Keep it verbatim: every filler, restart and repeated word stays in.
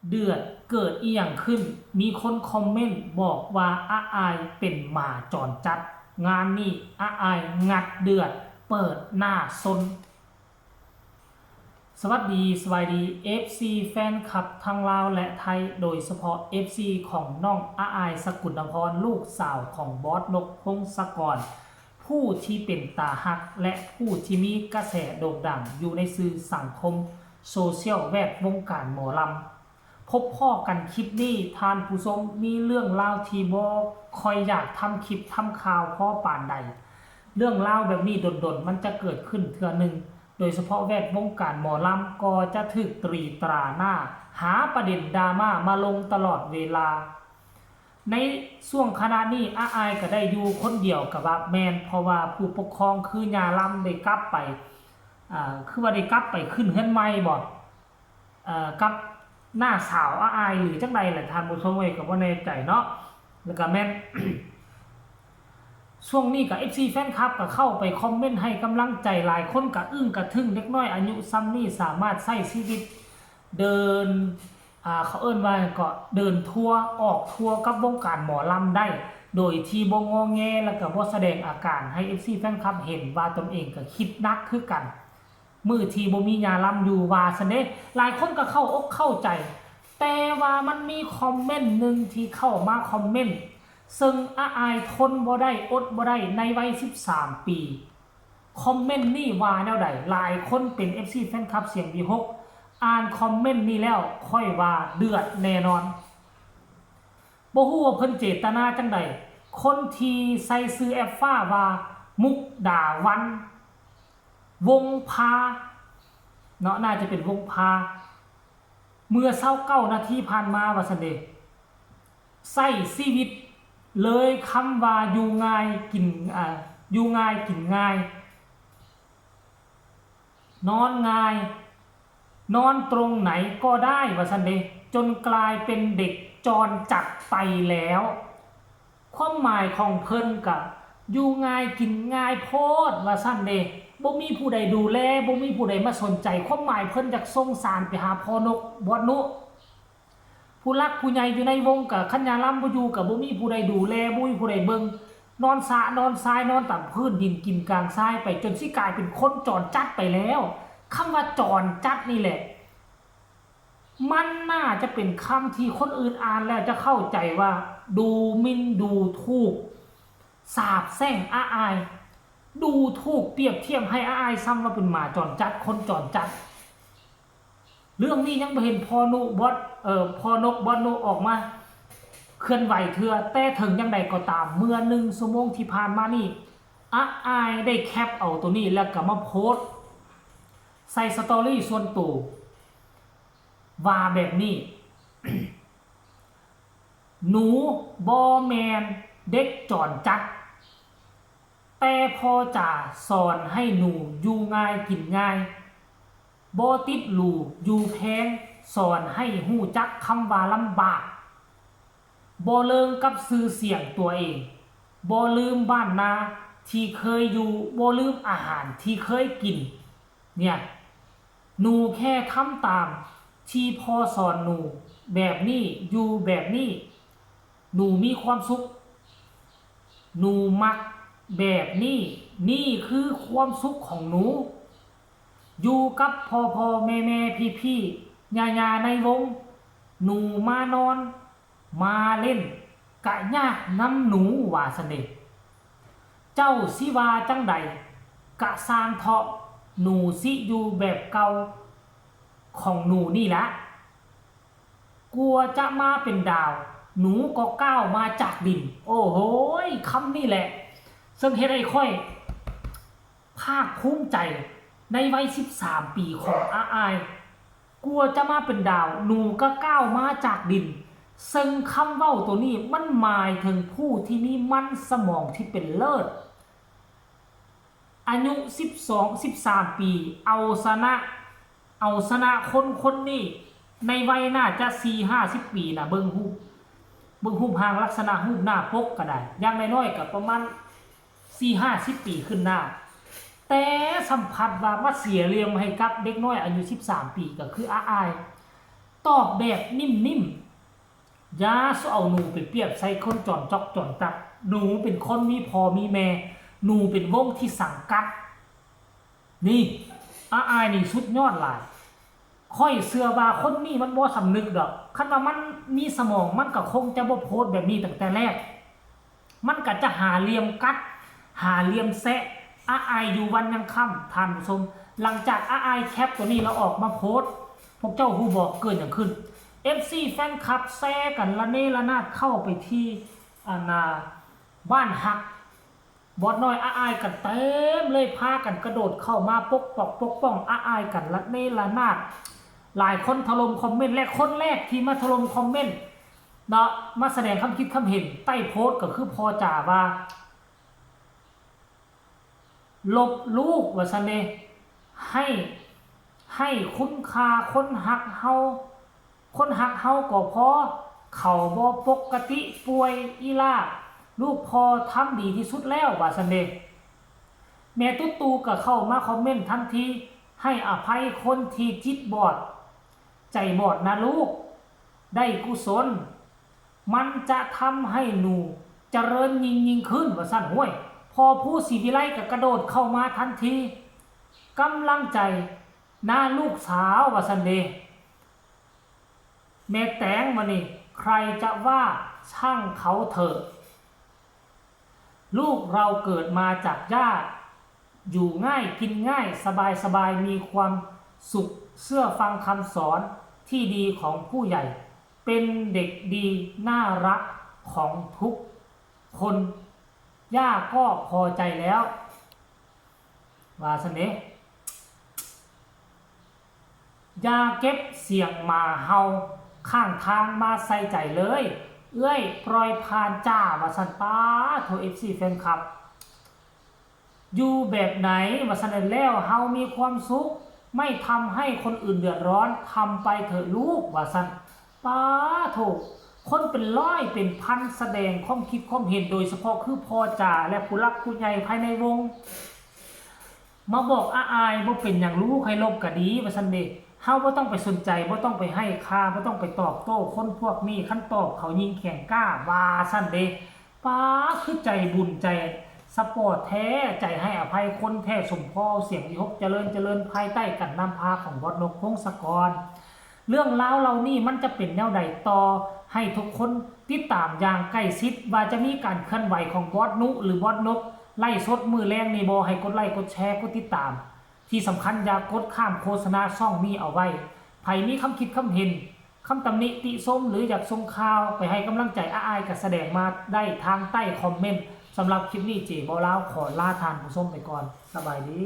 เดือด เกิดอีหยังขึ้น มีคนคอมเมนต์บอกว่าอาอายเป็นหมาจรจัด งานนี้อาอายงัดเดือด เปิดหน้าซน สวัสดี สบายดี เอฟซี แฟนคลับทั้งลาวและไทย โดยเฉพาะ เอฟซี ของน้องอาอาย สกุลนพร ลูกสาวของบอสนก พงศกร ผู้ที่เป็นตาฮัก และผู้ที่มีกระแสโด่งดังอยู่ในสื่อสังคมโซเชียลแวดวงการหมอลำ พบพ้อกันคลิปนี้ ท่านผู้ชม มีเรื่องราวที่บ่ค่อยอยากทำคลิปทำข่าวพอปานใด เรื่องราวแบบนี้ดนๆ มันจะเกิดขึ้นเทื่อหนึ่ง โดยเฉพาะแวดวงการหมอลำก็จะถูกตรีตราหน้า หาประเด็นดราม่ามาลงตลอดเวลา ในช่วงขณะนี้อาอายก็ได้อยู่คนเดียวก็ว่าแม่น เพราะว่าผู้ปกครองคือย่าลำได้กลับไป อ่า คือว่าได้กลับไปขึ้นเฮือนใหม่บ่ เอ่อ กับน้าสาวอาอายหรือจั่งใดแหละ ท่านผู้ชมเอ้ย ก็บ่แน่ใจเนาะ แล้วก็แม่น ช่วงนี้ก็ เอฟซี แฟนคลับก็เข้าไปคอมเมนต์ให้กำลังใจ หลายคนก็อึ้งกระทึ่ง เด็กน้อยอายุส่ำนี้สามารถใช้ชีวิตเดิน อ่า เขาเอิ้นว่าก็เดินทัวร์ ออกทัวร์กับวงการหมอลำได้ โดยที่บ่งอแง แล้วก็บ่แสดงอาการให้ เอฟซี แฟนคลับเห็นว่าตนเองก็คิดหนักคือกัน มื้อที่บ่มีย่าลำอยู่ว่าซั้นเด้ หลายคนก็เข้าอกเข้าใจ แต่ว่ามันมีคอมเมนต์หนึ่งที่เข้ามาคอมเมนต์ ซึ่งอาอายทนบ่ได้ อดบ่ได้ ในวัย สิบสาม ปี คอมเมนต์นี้ว่าแนวใด หลายคนเป็น เอฟซี แฟนคลับเสียงวีหก อ่านคอมเมนต์นี้แล้วค่อยว่าเดือดแน่นอน บ่ฮู้ว่าเพิ่นเจตนาจั่งใด คนที่ใส่ชื่อแอปฟ้าว่า มุกดาวัน วงศ์ภา เนาะ น่าจะเป็นวงศ์ภา เมื่อ ซาวเก้า นาทีผ่านมาว่าซั้นเด้ ใช้ชีวิตเลยคำว่าอยู่ง่ายกิน อ่า อยู่ง่ายกินง่าย นอนง่าย นอนตรงไหนก็ได้ว่าซั้นเด้ จนกลายเป็นเด็กจรจัดไปแล้ว ความหมายของเพิ่นก็อยู่ง่ายกินง่ายโพดว่าซั้นเด้ บ่มีผู้ใดดูแล บ่มีผู้ใดมาสนใจ ความหมายเพิ่นอยากส่งสารไปหาพ่อนก บอสนุ ผู้หลักผู้ใหญ่อยู่ในวงก็ คันย่าลำบ่อยู่ก็บ่มีผู้ใดดูแล บ่มีผู้ใดเบิ่ง นอนสะนอนซาย นอนตามพื้นดิน กินกลางทรายไป จนสิกลายเป็นคนจรจัดไปแล้ว คำว่าจรจัดนี่แหละ มันน่าจะเป็นคำที่คนอื่นอ่านแล้วจะเข้าใจว่าดูหมิ่นดูถูก สาปแช่งอาอาย ดูถูกเปรียบเทียบให้อาอายส่ำว่าเป็นหมาจรจัด คนจรจัด เรื่องนี้ยังบ่เห็นพ่อนุ บอส เอ่อ พ่อนก บอสนุ ออกมาเคลื่อนไหวเทื่อ แต่ถึงอย่างใดก็ตาม เมื่อหนึ่งชั่วโมงที่ผ่านมานี่ อาอายได้แคปเอาตัวนี้แล้วก็มาโพสต์ใส่สตอรี่ส่วนตัว ว่าแบบนี้ หนูบ่แม่นเด็กจรจัด แต่พ่อจ๋าสอนให้หนูอยู่ง่ายกินง่าย บ่ติดหรูอยู่แพง สอนให้ฮู้จักคำว่าลำบาก บ่เลิงกับชื่อเสียงตัวเอง บ่ลืมบ้านนาที่เคยอยู่ บ่ลืมอาหารที่เคยกิน เนี่ย หนูแค่ทำตามที่พ่อสอนหนูแบบนี้ อยู่แบบนี้ หนูมีความสุข หนูมักแบบนี้ นี่คือความสุขของหนู อยู่กับพ่อพ่อแม่แม่พี่พี่ย่าย่าในวง หนูมานอน มาเล่น กะยากนำหนูว่าซั้นเด้ เจ้าสิว่าจั่งใด กะซ่างเถาะ หนูสิอยู่แบบเก่าของหนูนี่ละ กว่าจะมาเป็นดาว หนูก็ก้าวมาจากดิน โอ้โหย คำนี้แหละ ซึ่งเฮ็ดให้ข้อยภาคภูมิใจในวัย สิบสาม ปีของอาอาย กว่าจะมาเป็นดาว หนูก็ก้าวมาจากดิน ซึ่งคำเว้าตัวนี้มันหมายถึงผู้ที่มีมันสมองที่เป็นเลิศ อายุ สิบสอง สิบสาม ปี เอาชนะ เอาชนะคนคนนี้ ในวัยน่าจะ สี่ห้าสิบ ปีนะ เบิ่งรูป เบิ่งรูปร่างลักษณะรูปหน้าปกก็ได้ อย่างน้อยๆก็ประมาณ สี่ห้าสิบ ปีขึ้นหน้า แต่สัมผัสว่ามาเสียเหลี่ยมให้กับเด็กน้อยอายุ สิบสาม ปี ก็คืออาอาย ตอบแบบนิ่มๆ อย่าเอาหนูไปเปรียบใส่คนจอนจอกจอนจัก หนูเป็นคนมีพ่อมีแม่ หนูเป็นวงที่สังกัด นี่ อาอายนี่สุดยอดหลาย ข้อยเชื่อว่าคนนี้มันบ่สำนึกดอก คันว่ามันมีสมองมันก็คงจะบ่โพสต์แบบนี้ตั้งแต่แรก มันก็จะหาเหลี่ยมกัด หาเหลี่ยมแซะ อาอายอยู่วันยังค่ำ ท่านผู้ชม หลังจากอาอายแคปตัวนี้แล้วออกมาโพสต์ พวกเจ้าฮู้บ่เกิดหยังขึ้น เอฟซี แฟนคลับแชร์กันระเนระนาดเข้าไปที่ อันน่ะ บ้านฮัก บอสน้อยอาอายกันเต็มเลย พากันกระโดดเข้ามาปกป้อง ปกป้องอาอายกันระเนระนาด หลายคนถล่มคอมเมนต์ และคนแรกที่มาถล่มคอมเมนต์เนาะ มาแสดงความคิดความเห็นใต้โพสต์ก็คือพ่อจ๋าว่า ลบลูกว่าซั่นเด้ ให้ ให้คุณค่าคนฮักเฮา คนฮักเฮาก็พอ เขาบ่ปกติป่วยอีหล่า ลูกพ่อทำดีที่สุดแล้วว่าซั่นเด้ แม่ตุ๊ตู่ก็เข้ามาคอมเมนต์ทันที ให้อภัยคนที่จิตบอด ใจบอดนะลูก ได้กุศล มันจะทำให้หนูเจริญยิ่งยิ่งขึ้นว่าซั่น ห้วย พ่อผู้ศรีวิไลก็กระโดดเข้ามาทันที กำลังใจนะลูกสาวว่าซั่นเด้ แม่แตงมานี่ ใครจะว่าช่างเขาเถอะ ลูกเราเกิดมาจากย่า อยู่ง่ายกินง่าย สบายสบาย มีความสุข เชื่อฟังคำสอนที่ดีของผู้ใหญ่ เป็นเด็กดีน่ารักของทุกคน ย่าก็พอใจแล้ว ว่าซั่นเด้ อย่าเก็บเสียงหมาเห่าข้างทางมาใส่ใจเลย เอื้อยปล่อยผ่านจ้า ว่าซั่น ป๊าโท เอฟซี แฟนคลับ อยู่แบบไหน ว่าซั่น แล้วเฮามีความสุข ไม่ทำให้คนอื่นเดือดร้อน ทำไปเถอะลูก ว่าซั่น ป๊าโท คนเป็นร้อยเป็นพันแสดงความคิดความเห็น โดยเฉพาะคือพ่อจ๋าและผู้หลักผู้ใหญ่ภายในวง มาบอกอาอายบ่เป็นหยังลูก ให้ลบก็ดี ว่าซั่นเด้ เฮาบ่ต้องไปสนใจ บ่ต้องไปให้ค่า บ่ต้องไปตอบโต้คนพวกนี้ คันตอบเขายิ่งแข็งกล้า ว่าซั่นเด้ ป๊า คือใจบุญใจสปอร์ตแท้ ใจให้อภัยคนแท้ สมพอเสียงวิหกเจริญเจริญ ภายใต้การนำพาของบอสนก พงศกร เรื่องราวเหล่านี้มันจะเป็นแนวใดต่อ ให้ทุกคนติดตามอย่างใกล้ชิด ว่าจะมีการเคลื่อนไหวของบอสนุ หรือบอสนก ไลฟ์สดมื้อแลงนี่บ่ ให้กดไลค์ กดแชร์ กดติดตาม ที่สำคัญอย่ากดข้ามโฆษณาช่องนี้เอาไว้ ไผมีคำคิดคำเห็น คำตำหนิติชม หรืออยากส่งข่าวไปให้กำลังใจอาอายก็แสดงมาได้ทางใต้คอมเมนต์ สำหรับคลิปนี้เจบ่าวลาวขอลาท่านผู้ชมไปก่อน สบายดี